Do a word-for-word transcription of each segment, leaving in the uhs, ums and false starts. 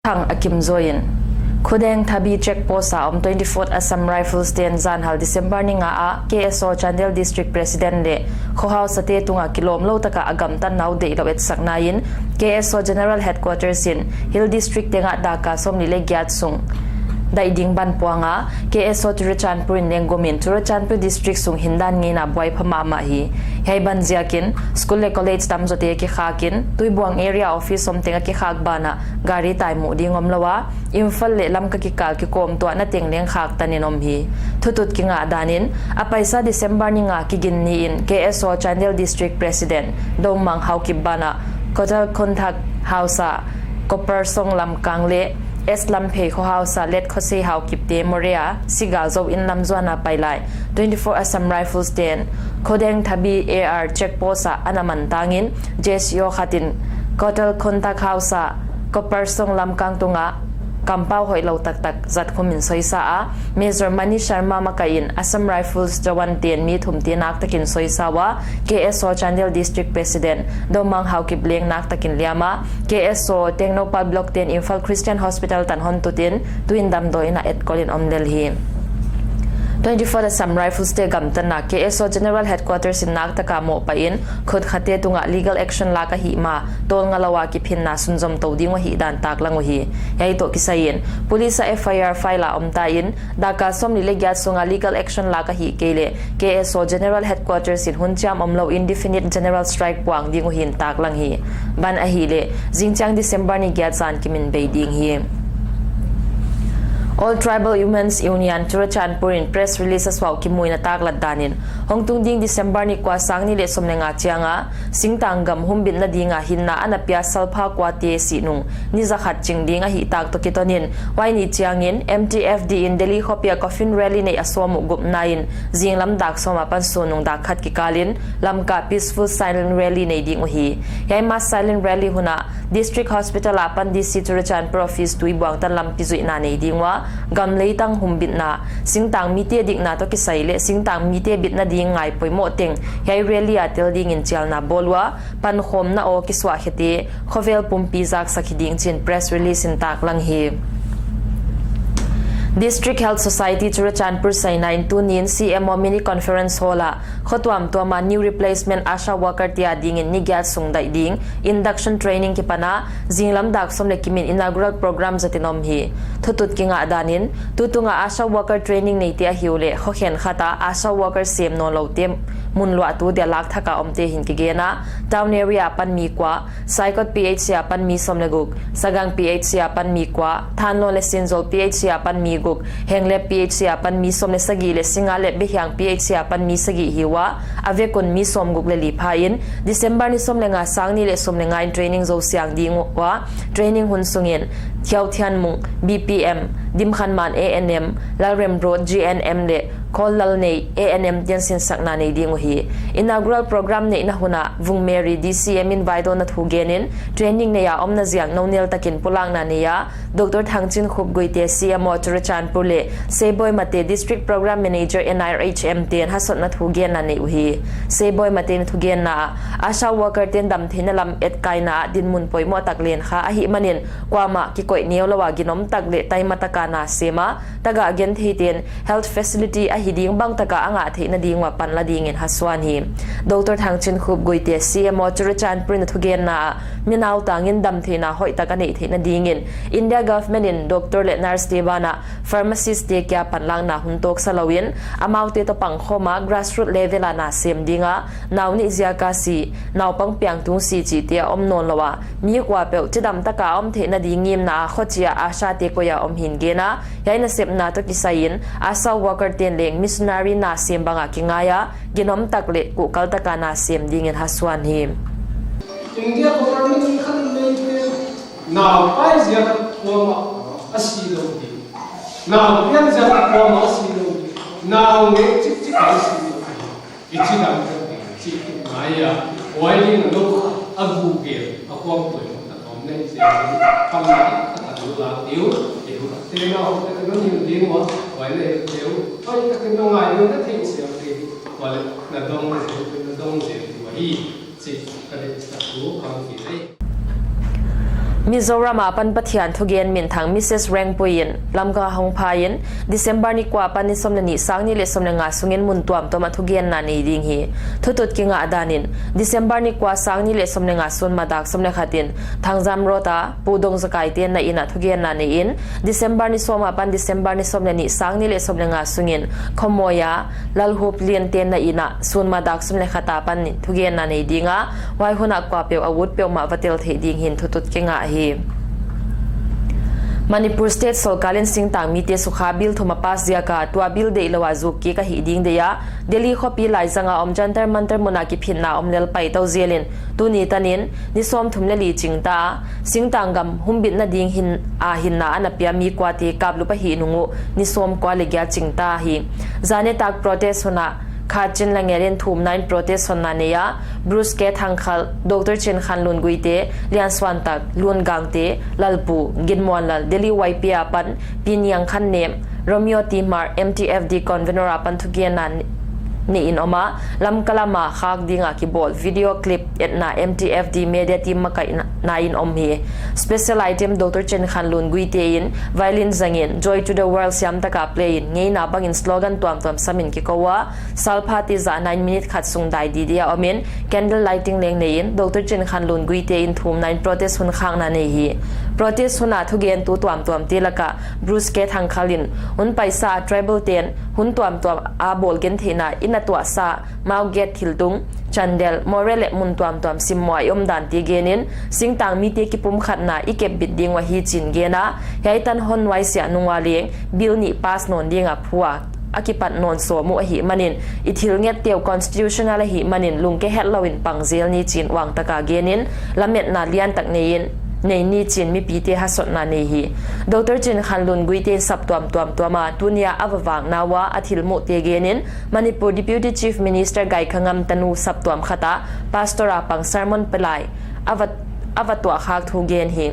Thang a kim zaw in. Khudeng Thabi check post a om twenty-fourth Assam Rifles ten zan hal December ni nga a K S O Chandel District President leh khohausate tunga kilawmlou taka a gamtatna uh deihlouh etsakna in K S O General Headquarters in Hill District tengah dakal sawmnih leh giat sung daih ding ban puang a, K S O Churachandpur in lenggum in Churachandpur District sung hindan ngeina buaipha mahmah hi. Hiai ban ziakin school leh college tamzawte kikhak in Tuibuang area office om teng a kikhak banah gari taimuh ding omlou a, Imphal leh Lamka kikal kikawmtuahna teng leng khaktan in om hi. Thutut kingah dan in, a paisa December ni nga kigin ni in K S O Chandel District President Domang Haokip banah Kotal Khonthak hausa Koparsong Lamkang leh S Lamphei khohausa Let Khosei Haokip te Moreh a sigal zou in lamzuan a pai lai twenty-fourth Assam Rifles ten Khudeng Thabi A R check post a ana man tang in J C O khat in Kotal Khonthak hausa Koparsong Lamkang tunga kampau hoihlou taktak zat khum in soisa a, Major Mani Sharma makaih in Assam Rifles jawan ten mi thumte naktak in soisa ua, K S O Chandel District President Domang Haokip leng naktak in liam a, K S O Tengnoupal Block ten Imphal Christian Hospital tan hon tut in tuin damdawi in a etkol in om lel hi. Twenty-fourth Assam Rifles te gamtatna K S O General Headquarters in naktak a mohpaih in khut khate tunga legal action lak ahih ma tawlnga lou a kiphinna sunzom tou ding uh ahihdan taklang uhi. Hiai toh kisai in, police a F I R file a om ta in, dakal sawmnih leh giat sunga legal action lak ahih kei leh, K S O General Headquarters in hun chiam omlou indefinite general strike puang ding uh hi'n taklang hi. Ban ahihleh, zingchiang December ni giat zan kimin bei ding hi. All Tribal Women's Union Churachandpur in press release a suah uh kimuhna taklat dan in, hongtung ding December ni kua, sang nih leh sawm leh nga chiang a, Singtang gam humbitna dinga hinna ana pia salpha kuate sih nung ni zakhat ching ding ahih tak toh kiton in, huai ni chiang in M T F D in Delhi khopi a coffin rally neih a sawm uh gupna in, zinglam dak sawm apan sun nung dak khat kikal in Lamka peaceful silent rally nei ding uhi. Hiai mass silent rally hun a District Hospital apan D C Churachandpur Office Tuibuang tan lampi zuihna nei ding ua, gam leitang humbitna, singtang mite dikna toh kisai leh singtang mite bitna ding ngai poimoh teng hiai rally a tel ding in chialna bawl ua, pankhawmna aw kisuahkhete khovel pumpi zaksak hi ding chi'n press release in taklang hi. District Health Society Churachandpur saina in tuni in C M O Mini Conference Hall a khotuamtuam a new replacement ASHA worker te a ding in ni giat sung daih ding induction training kipan a, zinglam dak sawm leh kim in inaugural program zat in om hi. Thutut kingah dan in, tutung a ASHA worker training neite ahi uleh, khokhenkhat a ASHA worker sem nawnloute mun luahtu dia lak thak a omte hi'n kigen a, town area apan mi kua, Saikot P H C apan mi sawm leh guk, Sagang P H C apan mi kua, Thanlon leh Sinzawl P H C apan mi guk, Henglep P H C apan mi sawm leh sagih leh Singngat leh Behiang P H C apan mi sagih hi ua, a vek un mi sawmguk leh li pha in, December ni sawm leh nga, sang nih leh sawm leh nga in training zou siang ding ua, training hun sung in Thiauthianmung B P M, Dimkhanman A N M, Lalremruot G N M leh Khollalnei A N M te'n sinsakna nei ding uhi. Inaugural program neihna hun a Vung Mary D C M in vaidawnna thugen in, training neih a omna ziak nonel tak in pulakna nei a, Doctor Thangchinkhup Guite C M O Churachandpur leh Seiboi Mate District Program Manager N R H M te'n hasotna thugenna nei uhi. Seiboi Mate in thugenna ah, ASHA worker te'n damtheihna lam etkaina ah dinmun poimoh tak len kha ahihman in, kuamah kikoih neulou a ginom tak leh taima tak a na sem a, tagah gentheite'n health facility ahi ding bang tak a a ngah theihna ding ua panla ding in hasuan hi. Doctor Thangchinkhup Guite C M O Churachandpur in a thugenna ah, mi nautang in damtheihna hoihtak a neih theihna ding in India government in doctor leh nurse te ban ah pharmacist te kia panlakna hun tawksa lou in, amaute toh pangkhawm a grassroot level a na sem ding a, nau nih ziak a si, naupang piangtung si chihte a om nawnlou a, mi kuapeuh chidam tak a om theihna ding ngimna a khochih a ASHA te koih a om hi'n gen a, hiai nasepna toh kisai in ASHA worker te'n leng missionary na sem bang a kingai a, ginom tak leh kuhkal tak a na sem ding in hasuan hi. India government in khat in lei pen, nau pai ziak kuamah a si lou ding, nau piang ziak kuamah a si lou ding, nau ngek chikchik a si lou ding. I chidam tak ding chih ngai a, huai ding a lou kha a gu gel a kuam poimoh tak om nei ziak in, pamna tak a du la tiu, i hu te nau te nau ni ding ua, huai leh teu, huai tak in ngai na thei siam te, huai leh na dong na dong zel ua hi. Chih ka deihsak thu ka hon gen ahi. Mizoram apan Pathian thugen minthang Missus Rengpui in Lamka hongphai in, December ni kua apan ni sawm leh nih, sang nih leh sawm leh nga sungin mun tuamtuam ah thugenna nei ding hi. Thutut kingah dan in, December ni kua, sang nih leh sawm leh nga sun ma dak sawm leh khat in Thangjam Road a Pu Dongzakaite na inn ah thugenna nei in, December ni sawm apan December ni sawm leh nih, sang nih leh sawm leh nga sungin Khawmawi a Lalhupliante na inn ah sun ma dak sawm leh khat apan thugenna nei ding a, huai hun ah kuapeuh a ut peuhmah va tel theih ding hi'n thutut kingah hi. Manipur State sorkar in singtang mite sukha bill thum a pass ziak a, tua bill deihlou a zuk kik ahih ding deih a, Delhi khopi laizang a om Jantar Mantar mun a kiphinna om lel paitou zel in, tuni tan in ni sawmthum leh li ching ta a, singtang gam humbitna ding hin a hinna ana pia mi kuate kaplup ahih nung uh ni sawmkua leh giat ching ta hi. Zan nitak protest hun ah Khatchin Langel in thumna in protest honna nei a, Bruce K Thangkhal, Doctor Chinkhanlun Guite, Liansuantak, Lungangte, Lalpu, Ginmuanlal, Delhi Y P A apan Piniang Khannem, Romeo T Hmar, M T F D convenor apan thugenna nei in om a, Lamka lam a khak ding a kibawl video clip etna M T F D media team makaihna in om hi. Special item Doctor Chinkhanlun Guite in violin zang in Joy to the World siam tak a play in, ngeina bang in slogan tuamtuam sam in kikou a, salphate zah nine minute khat sung dai didi a om in, candle lighting leng nei in, Doctor Chinkhanlun Guite in thumna in protest hun khakna nei hi. Protest hun a thugentu tuamtuamte lak a Bruce K Thangkhal in, hun paisa a tribal ten hun tuamtuam a bawl gentheihna in a tuahsa mau gate thiltung, chandel, moreh leh mun tuamtuam simmoh a i om dante gen in, singtang mite kipumkhatna i kepbit ding uh ahi chi'n gen a, hiai tan hon nuaisiah nung ua leng bill nih pass nawn ding a phu a, a kipat nawn sawm uh ahih manin, i thil ngetteu constitutional ahih manin lungke hetlou in pang zel ni chi'n uang tak a gen in, lametna lian tak nei in, nei ni chi'n mipite hasotna nei hi. Doctor Chinkhanlun Guite in saptuam tuamtuam a tuni a a va vakna ua a thilmuhte gen in, Manipur Deputy Chief Minister Gaikhangam tanu saptuam khat a pastor a pang sermon pelai a va, a va tuah khak thu gen hi.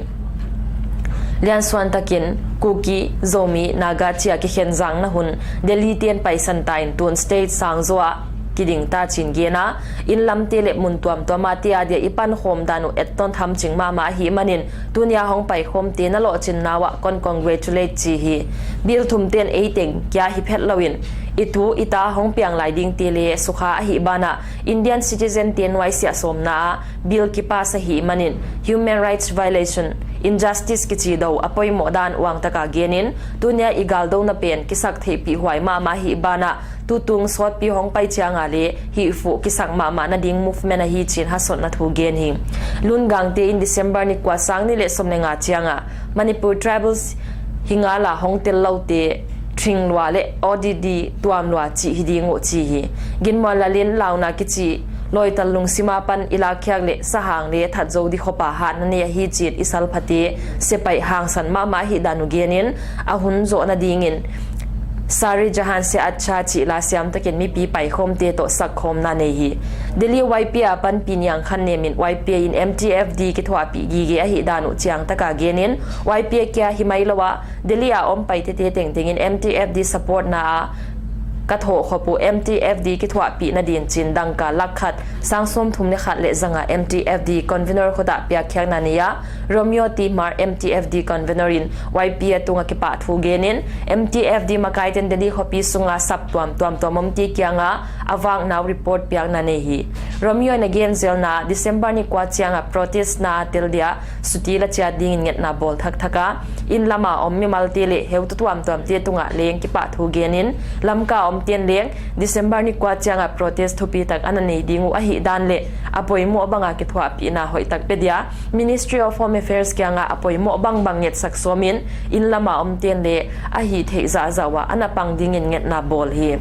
Liansuantak in Kuki, Zomi, Naga chia kikhen zangna hun Delhi ten paisan ta in tun state sang zaw a kiding ta chi'n gen a, inn lamte leh mun tuamtuam a te adia i pankhawm dan uh etton tham ching mahmah ahih manin, tuni a hong paikhawmte na lohchinna uah kon congratulate chi hi. Bill thum ten ei teng kia hi phetlou in, i tu i ta hong piang lai dingte leh sukha ahih ban ah, Indian citizen te nuaisiah sawmna a bill kipass ahih manin, human rights violation, injustice kichi dou a poimoh dan uang tak a gen in, tuni a i galdouna pen kisak theihpih huai mahmah ahih ban ah, tutung sawtpi hong pai chiang a leh hihfuh kisak mahmahna ding movement ahi chi'n hasotna thu gen hi. Lungangte in December ni kua, sang nih leh sawm leh nga chiang a Manipur tribals hi ngal a hong tel loute thing lua leh O D D tuam lua chih hi ding uh chi hi. Ginmuanlal in launa kichi loital lungsim apan i lakkhiak leh sahang leh that zou di khop a hatna nei ahi chi'n i salphate sepaih hangsan mahmah ahih dan uh gen in, a hun zohna ding in Sari Jahan Se Achha chih la siam tak in mipi paikhawmte toh sakkhawmna nei hi. Delhi Y P A apan Piniang Khannem in Y P A in M T F D kithuahpih gige ahih dan uh chiang tak a gen in, Y P A kia hi mai lou a Delhi a om Paite te tengteng in M T F D support na a ka thoh khop uh M T F D kithuahpihna din chi'n dangka lakh khat sang sawmthum leh khat leh zanga M T F D convenor khut a piakkhiakna nei a, Romeo T Hmar M T F D convenor in Y P A tung a kipahthu gen in, M T F D makaite'n Delhi khopi sung a saptuam tuamtuam omte kiang a a vakna uh report piakna nei hi. Romeo in a gen zelna, December ni kua chiang a protest na a tel dia suti la chiat ding in ngetna bawl thakthak a, inn lam a om mimalte leh heutu tuamtuamte tung a leng kipahthu gen in, Lamka omte'n leng December ni kua chiang a protest thupitak ana nei ding uh ahih dan leh a poimoh bang a kithuahpihna hoihtak pe dia Ministry of Home Affairs kiang a a poimoh bangbang ngetsak sawm in, inn lam a omte'n leh a hihtheih zahzah ua ana pang ding in ngetna bawl hi.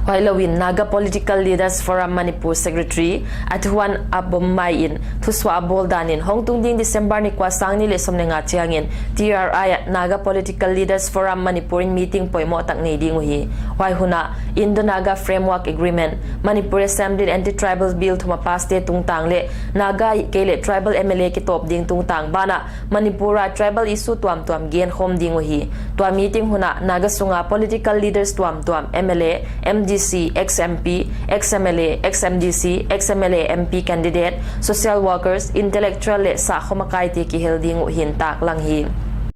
Huailou in Naga Political Leaders Forum Manipur Secretary Athuan Abommai in thusuah a bawl dan in, hongtung ding December ni kua, sang nih leh sawm leh nga chiang in T R I a Naga Political Leaders Forum Manipur in meeting poimoh tak nei ding uhi. Huai hun a Indo-Naga Framework Agreement, Manipur Assembly in Anti-Tribal Bill thum a pass te tungtang leh Naga ahihkeileh tribal M L A kitawp ding tungtang ban ah Manipur a tribal issue tuamtuam genkhawm ding uhi. Tua meeting hun ah Naga sung a political leaders tuamtuam, M L A, M D C, ex-M P, ex-M L A, ex-M D C, ex-M L A M P candidate, social workers, intellectual leh sahkhua makaite kihel ding uh hi'n taklang hi.